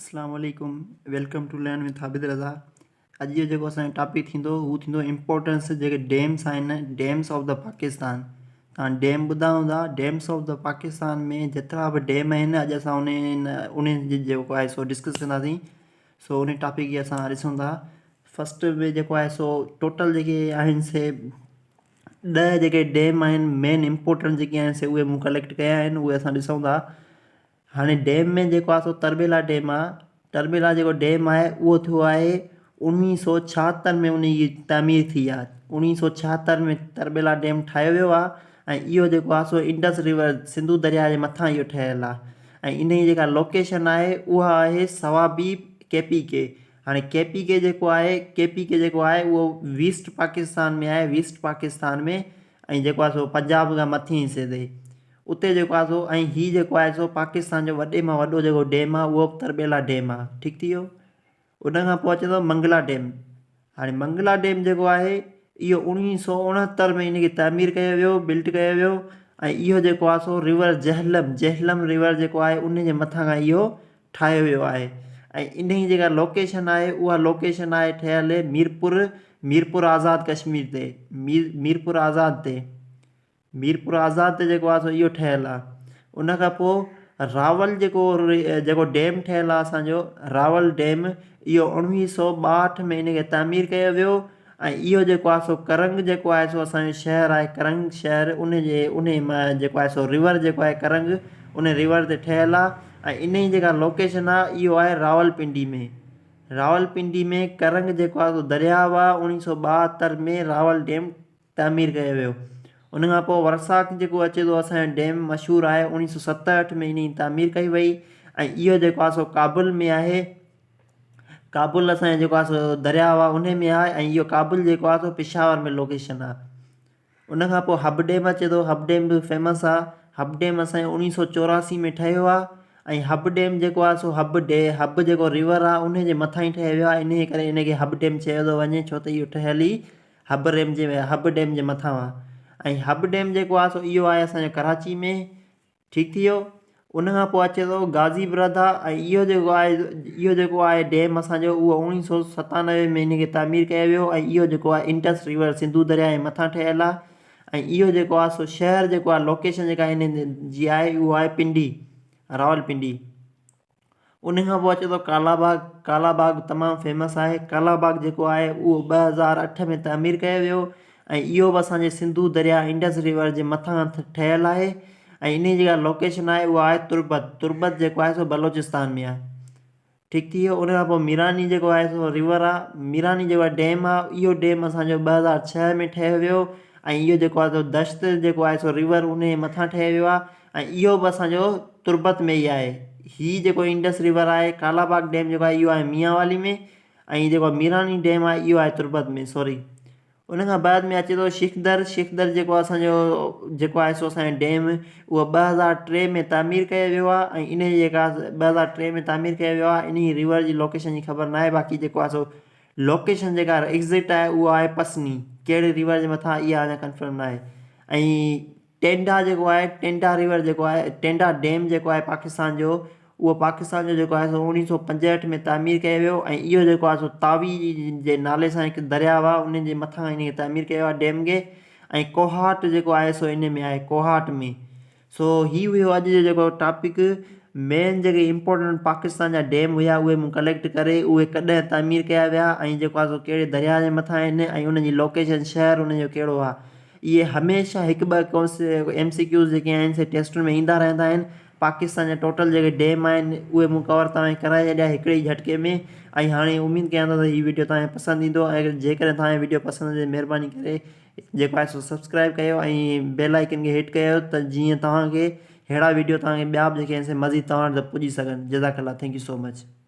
اسلام عليڪم welcome to learn with Abid Raza اڄ جو جيڪو اسان جو ٽاپڪ ٿيندو هو ٿيندو امپورٽنس جيڪي ڊيمس آهن ڊيمس آف the Pakistan تان ڊيم ٻڌا هوندا ڊيمس آف the Pakistan ۾ جيترا به ڊيم آهن اڄ اسان ان ان جي جيڪو آهي سو ڊسڪس ڪنداسين سو ان ٽاپڪ کي اسان ڏسون ٿا فسٽ ۾ جيڪو آهي سو ٽوٽل جيڪي آهن سي ڏهه جيڪي ڊيم آهن مين امپورٽنٽ جيڪي آهن سي اهي مون ڪليڪٽ ڪيا آهن اهي اسان ڏسون ٿا هاڻي ڊيم ۾ جيڪو آهي سو تربيلا ڊيم آهي تربيلا جيڪو ڊيم آهي اهو ٿيو آهي اڻويهه سو ڇاهتر ۾ ان جي تعمير ٿي آهي اڻويهه سو ڇاهتر ۾ تربيلا ڊيم ٺاهيو ويو آهي ۽ اهو جيڪو آهي سو انڊس ريور سنڌو درياء جي مٿان اهو ٺهيل آهي ۽ ان جي جيڪا لوڪيشن آهي اها آهي سوابي ڪي پي ڪي هاڻي ڪي پي ڪي جيڪو آهي ڪي پي ڪي جيڪو آهي اهو ويسٽ پاڪستان ۾ آهي ويسٽ پاڪستان ۾ ۽ جيڪو آهي سو پنجاب کان مٿي حصي تي اتي جيڪو آهي سو ۽ هي جيڪو آهي سو پاڪستان جو وڏي مان وڏو جيڪو ڊيم آهي اهو به تربيلا ڊيم آهي ٺيڪ ٿي ويو ان کان پوء اچي ٿو منگلا ڊيم هاڻي منگلا ڊيم جيڪو آهي اهو اڻويهه سو اڻهتر ۾ ان کي تعمير ڪيو ويو بلٽ ڪيو ويو ۽ اهو جيڪو آهي سو ريور جهلم جهلم ريور جيڪو آهي ان جي مٿان کان اهو ٺاهيو ويو آهي ۽ ان جي جيڪا لوڪيشن آهي اها لوڪيشن آهي ٺهيل ميرپور ميرپور آزاد ڪشمير تي مير ميرپور آزاد تي ميرپور آزاد تي جيڪو آهي سو اهو ٺهيل آهي ان کان پوء راول جيڪو جيڪو ڊيم ٺهيل آهي اسانجو راول ڊيم اهو اڻويهه سو ٻاهٺ ۾ ان کي تعمير ڪيو ويو ۽ اهو جيڪو آهي سو ڪرنگ جيڪو آهي سو اسانجو شهر آهي ڪرنگ شهر ان جي ان جيڪو آهي سو ريور جيڪو آهي ڪرنگ ان ريور تي ٺهيل آهي ۽ ان جي جيڪا لوڪيشن آهي اهو آهي راولپنڊي ۾ راولپنڊي ۾ ڪرنگ جيڪو آهي سو درياء آهي اڻويهه سو ٻاهتر ۾ راول ڊيم تعمير ڪيو ويو. ان کان پوء ورساڪ جيڪو اچي ٿو اسان جو ڊيم مشهور آهي اوڻيهه سو ستهٺ ۾ انهي جي تعمير ڪئي وئي ۽ اهو جيڪو آهي سو ڪابل ۾ آهي ڪابل اسان جو جيڪو آهي سو درياء آهي انهي ۾ آهي ۽ اهو ڪابل جيڪو آهي سو پشاور ۾ لوڪيشن آهي ان کان پوء حب ڊيم اچي ٿو حب ڊيم به فيمس آهي حب ڊيم اسان جو اوڻيهه سو چوراسي ۾ ٺهيو آهي ۽ حب ڊيم جيڪو آهي سو حب ڊي حب جيڪو ريور آهي انهي جي مٿان ئي ٺهيو ويو آهي انهي ڪري ان کي حب ڊيم چيو ٿو وڃي ڇو ته اهو ٺهيل ئي حب ريم جي حب ڊيم جي مٿان آ ۽ حب ڊيم جيڪو آ سو اهو آهي اسان جو ڪراچي ۾ ٺيڪ ٿي ويو ان کان پوء اچي ٿو غازي بردا ۽ اهو جيڪو آهي اهو جيڪو آهي ڊيم اسان جو اهو اوڻيهه سو ستانوي ۾ ان کي تعمير ڪيو ويو ۽ اهو جيڪو آهي انڊس ريور سنڌو درياء جي مٿان ٺهيل آهي ۽ اهو جيڪو آهي سو شهر جيڪو آهي لوڪيشن جيڪا ان جي آهي اهو آهي پنڊي راولپنڊي ان کان پوء اچي ٿو ڪالا باغ، ڪالا باغ تمام فيمس آهي، ڪالا باغ جيڪو آهي اهو 2008 ۾ تعمير ڪيو ويو ۽ اهو به اسان جي سنڌو درياء انڊس ريور جي مٿان ٺهيل آهي ۽ ان جي جيڪا لوڪيشن آهي اها آهي تربت، تربت جيڪو آهي سو بلوچستان ۾ آهي. ٺيڪ ٿي ويو ان کان پوء ميراني جيڪو آهي سو ريور آهي ميراني جيڪو آهي ڊيم آهي اهو ڊيم اسان جو 2006 ۾ ٺهيو ويو ۽ اهو جيڪو آهي سو دشت جيڪو آهي سو ريور ان جي مٿان ٺهيو ويو آهي ۽ اهو به اسان جو تربت ۾ ئي آهي. هي جيڪو انڊس ريور آهي، ڪالا باغ ڊيم جيڪو آهي اهو آهي ميان والي ۾ ۽ جيڪو ميراني ڊيم آهي اهو آهي تربت ۾ سوري ان کان بعد ۾ اچي ٿو شيخدر شيخدر جيڪو اسان جو جيڪو آهي سو اسان جو ڊيم اهو 2003 ۾ تعمير ڪيو ويو آهي ۽ ان جي جيڪا 2003 ۾ تعمير ڪيو ويو آهي انهي ريور جي لوڪيشن جي خبر ناهي باقي جيڪو آهي سو لوڪيشن جيڪا ايگزيڪٽ آهي اهو آهي پسني ڪهڙي ريور جي مٿان اها اڃا ڪنفرم ناهي ۽ ٽينڊا جيڪو آهي ٽينڊا ريور جيڪو آهي ٽينڊا ڊيم جيڪو آهي پاڪستان جو اهو پاڪستان جو جيڪو آهي سو اوڻيهه سو پنجهٺ ۾ تعمير ڪيو ويو ۽ اهو جيڪو آهي سو تاوي جي نالي سان هڪ درياء آهي ان جي مٿان ان کي تعمير ڪيو آهي ڊيم کي ۽ ڪوهاٽ جيڪو آهي سو ان ۾ آهي ڪوهاٽ ۾ سو هي هيو اڄ جو جيڪو ٽاپڪ مين جيڪي امپورٽنٽ پاڪستان جا ڊيم هيا اهي مون ڪليڪٽ ڪري اهي ڪڏهن تعمير ڪيا ويا ۽ جيڪو آهي سو ڪهڙي درياء جي مٿان آهن ۽ انهن جي لوڪيشن شهر انهن جو ڪهڙو آهي اهي هميشه هڪ ٻه ايم سي ڪيوز جيڪي آهن سي ٽيسٽن ۾ ايندا رهندا آهن پاڪستان جا ٽوٽل جيڪي ڊيم آهن اهي مون ڪور توهان کي ڪرائي ڇڏيا هڪڙي ئي جهٽڪي ۾ ۽ هاڻي اميد ڪيان ٿو ته هي ويڊيو توهان کي پسند ايندو ۽ جيڪڏهن توهان کي ويڊيو پسند اچي مهرباني ڪري جيڪو آهي سو سبسڪرائب ڪيو ۽ بيل آئيڪن کي هٽ ڪيو ته جيئن توهان کي ههڙا ويڊيو توهان کي ٻيا به جيڪي آهن سي مزيد توهان وٽ پڄي سگهن جزاڪ الله thank you so much.